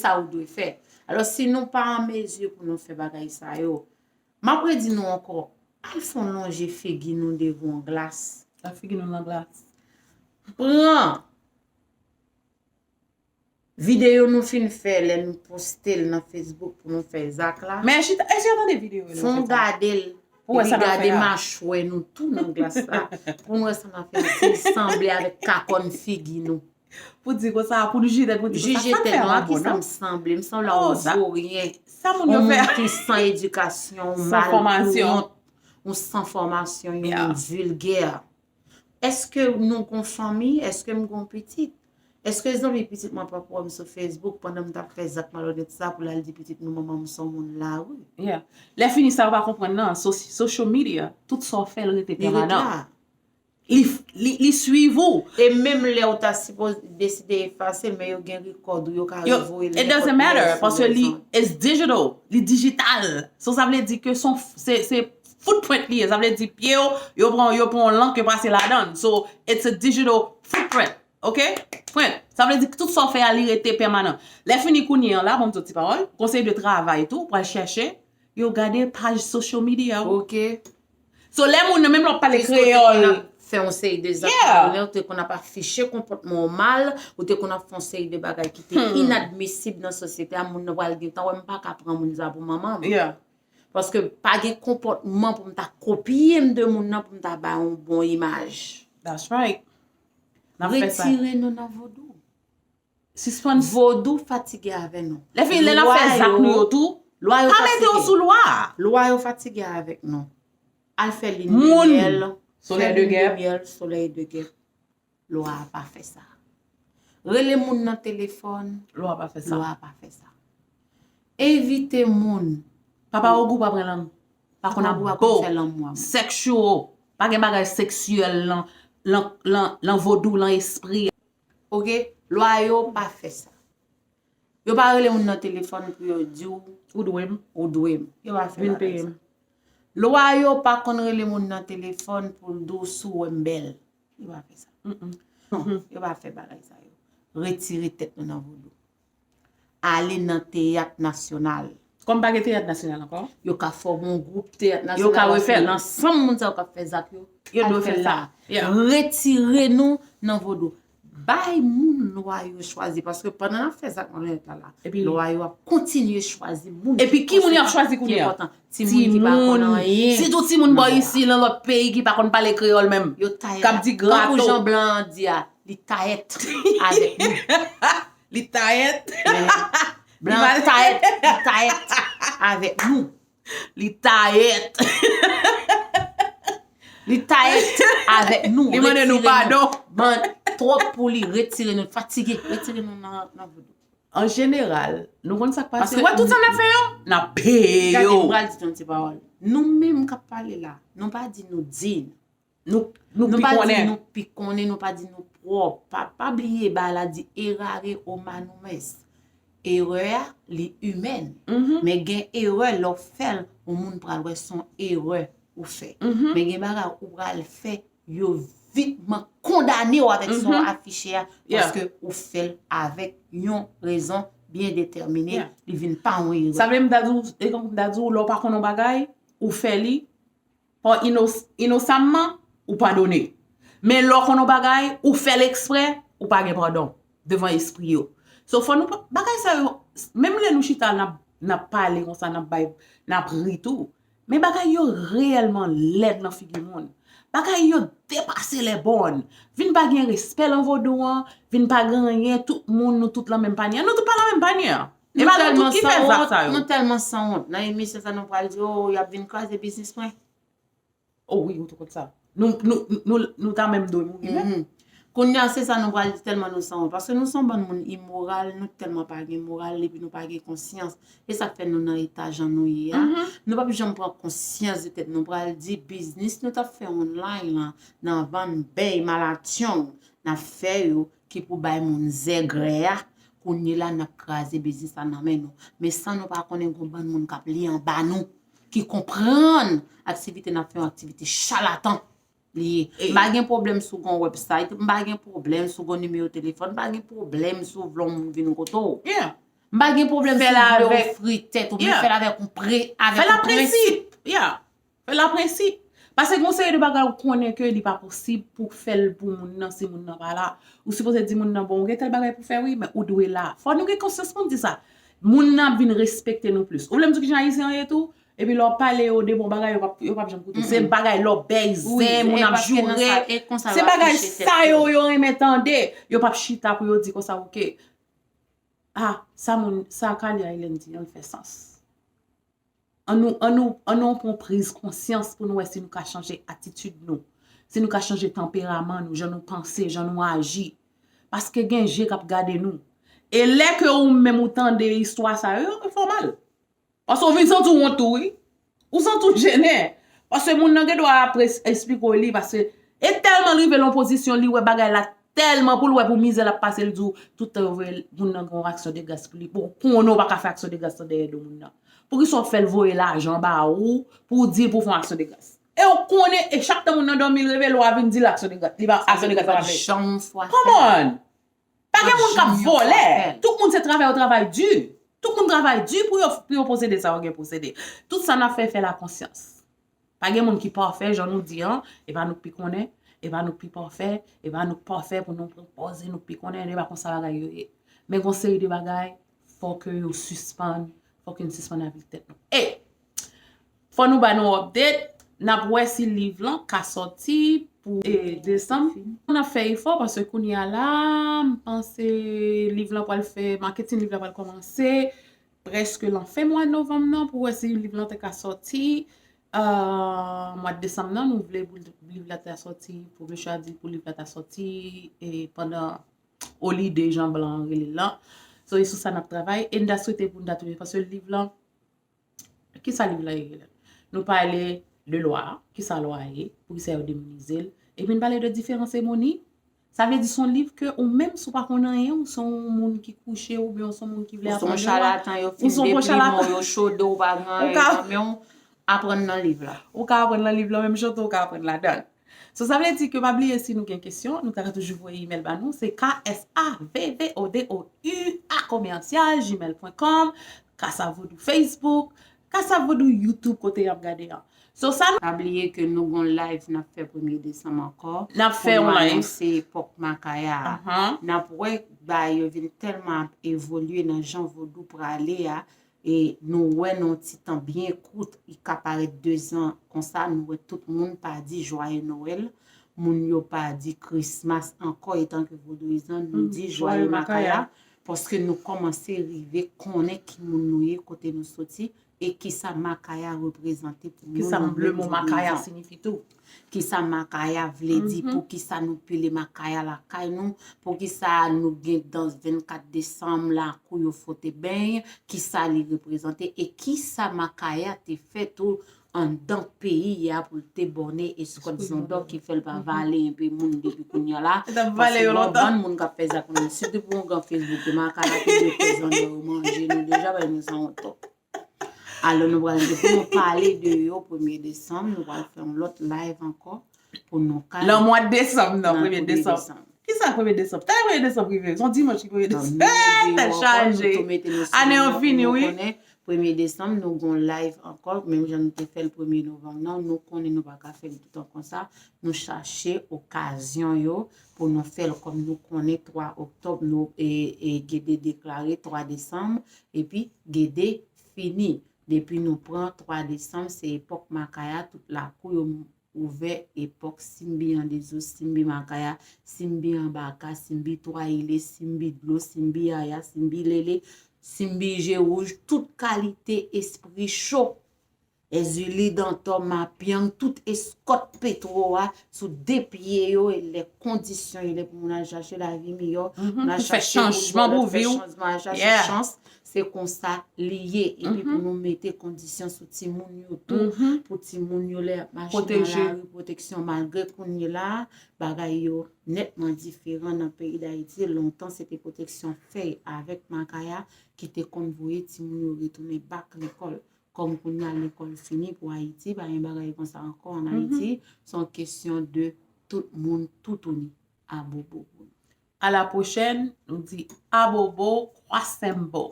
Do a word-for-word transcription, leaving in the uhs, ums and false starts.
sa ou dwe fè. Alò, si nou pa an mezi pou nou fè bagay sa yo, m ap redi nou ankò, al fè yon lonje figi nou devan yon glas. Al figi nou nan glas. Pran videyo nou fin fè lè nou poste l nan Facebook pou nou fè zak la. Men chita, èske yo tande videyo yo? Fè yon gade l. Pou wè sa n ap fè a. Epi gade machwè nou tou nan glas la. Pou n wè sa n ap fè a. Si l sanble avèk kakòn figi nou. Pou di konsa, pou nou jije tèt, pou di konsa, sa n fè a la bon, non? Jije tèt nou, a kisa m sanble? M sanble a yon voryen. Sa moun yo fè a. Yon moun ki san edikasyon, yon mal pou wont, yon san fòmasyon, yon moun vilgè. Èske nou gon fanmi? Èske m gon pitit? Èske zanmi pitit mwen p ap wè m sou Facebook pandan m t ap fè zak malonèt sa pou l al di pitit nou manman m se yon moun lari? Yeah. Lè fini sa yo pa konprann nan, so-, social media, tout sa w fè l rete pèmanan. Li ret la. Li, li, li swiv ou. E menm lè w ta sipoze deside efase l, men yo gen rekòd ou, yo ka revoye l. It doesn't matter, paske li, it's digital, li dijital. So, sa vle di ke son, se, se footprint li ye, sa vle di pye w, yo pran, yo pran yon lank, yo pase ladan l. So, it's a digital footprint, ok? Print. Sa vle di tout sa w fè a, li rete pèmanan. Lè fini kounye an la, ban m di w ti pawòl, konsèy de travay tou, pral chèche, yo gade paj social media ou. Ok. So, lè moun nan, menm lè w ap pale kreyòl, fè yon seri de zak malonèt, ou te konn ap afiche konpòtman w mal, ou te konn ap fè yon seri de bagay ki te inadmisib nan sosyete a, moun nan pral gentan wè m pa ka pran moun sa pou manman m. Yeah. Paske pa gen konpòtman pou m ta kopye m de moun nan pou m ta ba yon bon imaj. That's right. N ap fè sa. Retire nou nan vodou. Sispann. Vodou fatige avè nou. Lè fini, lè n ap fè zak nou yo tou, pa mete yo sou lwa. Lwa yo fatige avèk nou. Al fè lin de myèl, fè lin de myèl, solèy de gèp. Lwa a pa fè sa. Rele moun nan telefòn, lwa a pa fè sa. Lwa a pa fè sa. Envite moun. Papa Ogou pa pran lanm. Pa konn ap bo. Sexual. Pa gen bagay seksyèl lan, lan, lan, lan vodou, lan espri. Ok? Lwa yo pa fè sa. Yo pa rele moun nan telefòn pou yo di w, ou dwe m. Ou dwe m. Yo pa fè bagay sa. Vin peye m. Lwa yo pa konn rele moun nan telefòn pou l di w si w wè m bèl. Yo pa fè sa. Non, yo pa fè bagay sa yo. Retire tèt nou nan vodou. Ale nan teyat nasyonal. Kòm pa gen teyat nasyonal ankò? Yo ka fòme yon gwoup teyat nasyonal. Yo ka refè l. Ansanm moun sa yo k ap fè zak yo, yo dwe fè l la. Yeah. Retire nou nan vodou. Bay moun lwa yo chwazi, paske pandan n ap fè zak malonèt la la, lwa yo ap kontinye chwazi moun ki konsekan, ki enpòtan. Epi ki moun y ap chwazi kounye a? Timoun ki pa konn anyen. Sitou timoun bò isi, nan lòt peyi ki pa konn pale kreyòl menm. Yo tayè. K ap di grato. Tankou jan blan an di a, li tayèt avèk nou. Li tayèt. Blan an tayèt, li tayèt avèk nou. Li tayèt. Li tayèt avèk nou. Li mande nou padon. Ban twòp pou li, retire nou, fatige, retire nou nan, nan vodou. An jeneral, nou konn sa k pase. Paske wè tout sa n ap fè yo, n ap peye yo. Gade, m pral di nou ti pawòl. Nou menm k ap pale la, nou pa di nou diy. Nou, nou pi konnen. Nou pa di nou pi konnen, nou pa di nou pwòp. Pa, pa bliye, bagay la di errare humanum est. Erè a, li imèn. Men gen erè, lè w fè l, yon moun pral wè se yon erè ou fè. Men gen bagay ou pral fè, yo vitman kondane w avèk sa w afiche a, paske ou fè l avèk yon rezon byen detèmine, li vin pa yon erè. Sa vle m ta di w, e tankou m ta di w, lè w pa konn yon bagay, ou fè li, pa inos-, inosamman, ou padone. Men lè w konn yon bagay, ou fè l eksprè, ou pa gen padon devan espri yo. So, fò nou pa, bagay sa yo, menm lè nou chita, n ap, n ap pale konsa, n ap bay, n ap ri tou. Men bagay yo reyèlman lèd nan figi moun. Bagay yo depase lè bòn. Vin pa gen respè lan vodou an, vin pa gen anyen, tout moun, nou tout lan menm panye an. Nou tout pa lan menm panye an. E pa nou tout ki fè zak sa yo. Nou tèlman sanwont. Nan emisyon sa nou pral di, oh, y ap vin kraze biznis mwen. Oh wi, ou tou konn sa. Nou, nou, nou, nou ta menm dwe mouri menm. Kounye a, se sa nou pral di tèlman nou sanwont. Paske nou se yon bann moun imoral, nou tèlman pa gen moral, epi nou pa gen konsyans. E sa k fè nou nan eta jan nou ye a. Nou p ap janm pran konsyans de tèt nou. Pral di biznis nou t ap fè online lan, nan vann bèy malatyong n ap fè yo, ki pou bay moun zègrè a, kounye la n ap kraze biznis la nan men nou. Men san nou pa konnen gon bann moun k ap li anba nou, ki konprann aktivite n ap fè yon aktivite chalatan li ye. M pa gen pwoblèm si w gon website, m pa gen pwoblèm si w gon nimewo telefòn, m pa gen pwoblèm si w vle yon moun vin kote w. Yeah. M pa gen pwoblèm si Fè l w vle avèk- ofri tèt ou, men Yeah. fè l avèk yon pre, avèk Fè l yon a prensip. Yeah. Fè l a prensip. Paske gon seri de bagay ou konnen ke li pa posib pou fè l pou moun nan si moun nan pa la. Ou sipoze di moun nan, bon, ou gen tèl bagay pou fè, wi, men ou dwe la. Fò nou gen konsyans pou n di sa. Moun nan ap vin respekte nou plis. Ou vle m di w kijan Ayisyen an ye tou? Epi lè w pale yo de bon bagay, yo p ap, yo p ap janm koute. Se bagay lòbèy, zen, moun ap joure. Se bagay sa yo, yo renmen tande. Yo p ap chita pou yo di konsa, oke. Ah, sa moun, sa Kalia Hélène di an fè sans. An nou, an nou, an nou pran priz konsyans pou nou wè si nou ka chanje atitid nou. Si nou ka chanje tanperaman nou, jan nou panse, jan nou aji. Paske gen je k ap gade nou. E lè ke ou menm ou tande istwa sa yo, yo fè w mal. Paske ou vin santi w wont tou, wi. Ou santi w jennen. Paske moun nan gen dwa apre eksplike w li, paske e tèlman l rive lan pozisyon, li wè bagay la tèlman pou l wè pou mizè l ap pase, l di w tout tan yo voye moun nan gen yon aksyon de gras pou li. Pou konnen w pa ka fè aksyon de gras nan dèyè do moun nan. Poukisa w fè l voye lajan ba ou pou w di l pou w fè yon aksyon de gras? E w konnen, e chak tan moun nan dòmi, l reve, lè w a vin di l aksyon de gras. Li pa aksyon de gras pa fè. Come on! Pa gen moun k ap vòlè. Tout moun se travay yo travay di. Tout moun travay di pou yo, pou yo posede sa yo gen posede. Tout sa n ap fè, fè l a konsyans. Pa gen moun ki pafè, jan nou di an, e pa nou k pi konnen, e pa nou k pi pafè, e pa nou k pafè pou nou pran pòz nou k pi konnen, e pa konsa bagay yo ye. Men gon seri de bagay, fò ke yo sispann, fò ke n sispann avèk tèt nou. E, fò nou ba nou update, n ap wè si liv lan ka sòti pou e, desanm. N ap fè efò paske kounye a la, m panse liv lan pral fè, maketin liv lan pral kòmanse prèske lan fen mwa novanm nan pou wè si liv lan te ka sòti. Euh, mwa desanm nan, nou vle pou liv la ta sòti, pwofesè a di pou liv la ta sòti e pandan olide jan blan an rele l lan. So, e sou sa n ap travay e n ta swete pou n ta tounen paske liv lan, kisa liv la ye la? Nou pale de lwa, kisa lwa ye, poukisa yo demounize l, epi n pale de diferan seremoni. Sa vle di se yon liv ke ou menm si w pa konn anyen, ou se yon moun ki kouche oubyen ou se yon moun ki vle aprann de lwa. Ou se yon pwochalatan, yo fin deplimen w, yo chode w, pa gen anyen nan men w, aprann nan liv la. Ou ka aprann nan liv la, menm jan tou ou ka aprann ladan l. So, sa vle di ke pa bliye si nou gen kesyon, nou ta ka toujou voye email ba nou, se K S A V V O D O U A commercial gmail point com, Kasa Vodou Facebook, Kasa Vodou YouTube kote y ap gade an. So, sa nou. Pa bliye ke nou gon live n ap fè premye desanm ankò. N ap fè yon live. Pou nou anonse epòk Makaya a. N ap wè bagay yo vin tèlman ap evolye nan jan vodou prale a. E nou wè nan yon ti tan byen kout, li ka parèt dezan konsa, nou wè tout moun pa di Joyeux Noël, moun yo pa di Christmas ankò, etanke vodouyizan, nou di Joyeux Makaya, paske nou kòmanse rive konnen ki moun nou ye, kote nou soti, e kisa Makaya reprezante pou nou nan menm vodouyizan. Kisa le mo Makaya siyifi tou? Kisa Makaya vle di, poukisa nou pile Makaya lakay nou, poukisa nou gen dans vennkat desanm, lakou yo fwote beny, kisa li reprezante, e kisa Makaya te fè tou anndan peyi a pou l te bòne eskòt zondò ki fè l pa vale enpe moun depi kounye a la. Paske gen yon bann moun k ap fè zak moun, sitou pou yon gran Facebook, Makaya te mete zondò yo manje nou deja, paske nou sanwont twòp. Alò, nou pral, depi nou pale de yo premye desanm, nou pral fè yon lòt live ankò pou nou ka. Nan mwa desanm nan, premye desanm. Kisa premye desanm? Talè premye desanm rive, se yon dimanch ki premye desanm. Tèt chaje. Ane an fini, wi. Premye desanm, nou gon live ankò, menm jan nou te fè l premye novanm nan, nou konnen nou pa ka fè l toutan konsa. Nou chache okazyon yo pou nou fè l kòm nou konnen twa oktòb, nou, e, e, Gede deklare twa desanm, epi Gede fini. Depi nou pran twa desanm, se epòk Makaya, tout lakou yo ouvè, epòk Simbi Andezo, Simbi Makaya, Simbi Anbaka, Simbi Twa Ile, Simbi Dlo, Simbi Yaya, Simbi Lele, Simbi Je Wouj, tout kalite espri cho. Èzili Dantò, Mapyang, tout eskòt Petwo a sou de pye yo, e lè kondisyon yo lè pou moun al chache lavi miyò, moun al chache wout bò, fè chanjman, al chache chans, se konsa li ye. Epi pou nou mete kondisyon sou timoun yo tou, pou timoun yo lè y ap mache nan lari, pwoteksyon, malgre kounye la a, bagay yo nètman diferan nan peyi Dayiti. Lontan, se te pwoteksyon fèy avèk makaya ki te konn voye timoun yo retounen bak lekòl. Kòm kounye a lekòl fini pou Ayiti, pa gen bagay konsa ankò ann Ayiti. Se yon kesyon de tout moun toutouni. Abobo pou nou. A la pwochèn, nou di abobo, kwasèmbo.